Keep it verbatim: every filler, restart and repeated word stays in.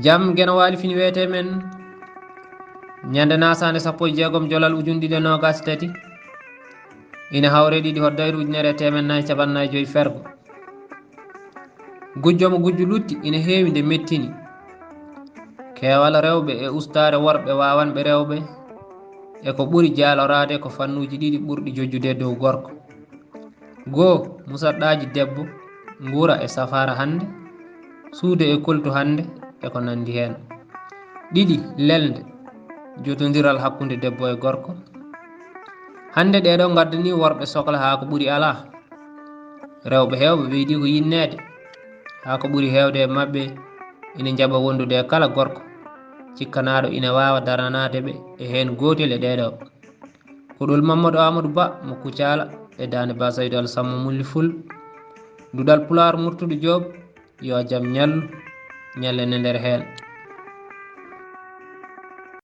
Jam Geno Waali Fini wiyetee men. Ñande nasaande sappo e jeegom Jolal ujunɗiɗi e noogaas e tati, ina hawre ɗiɗi hoddayru ujunere e teemen nayi capanɗe nayi joyi fergo. Gujjo mo gujjo lutti ina heewi nde mettini. Keewal rewɓe e ustaare worɓe waawanɓe rewɓe e ko ɓuri jaaloraade ko fannuuji ɗiɗi ɓurɗi jojjude dow gorko. Goo, musaɗɗaaji debbo nguura e safaara hannde, suude e koltu hannde, e ko nanndi heen. Ɗiɗi, lelnde, jotondiral hakkunde debbo e gorko. Hannde ɗee ɗoo ngaddanii worɓe sokla haa ko ɓuri alaa. Rewɓe heewɓe ɓeydii ko yinneede, haa ko ɓuri heewde e maɓɓe ina njaɓa wondude e kala gorko cikkanaaɗo ina waawa daranaade ɓe e heen gootel e ɗee ɗoo. Kuɗol Mamadou Amadou Ba mo Kucala e Daande Ba Saydu Alsamma Mulli Ful. Duɗal Pulaar Murtudu Joob, yo jam ñallu, ñallen e nder heen.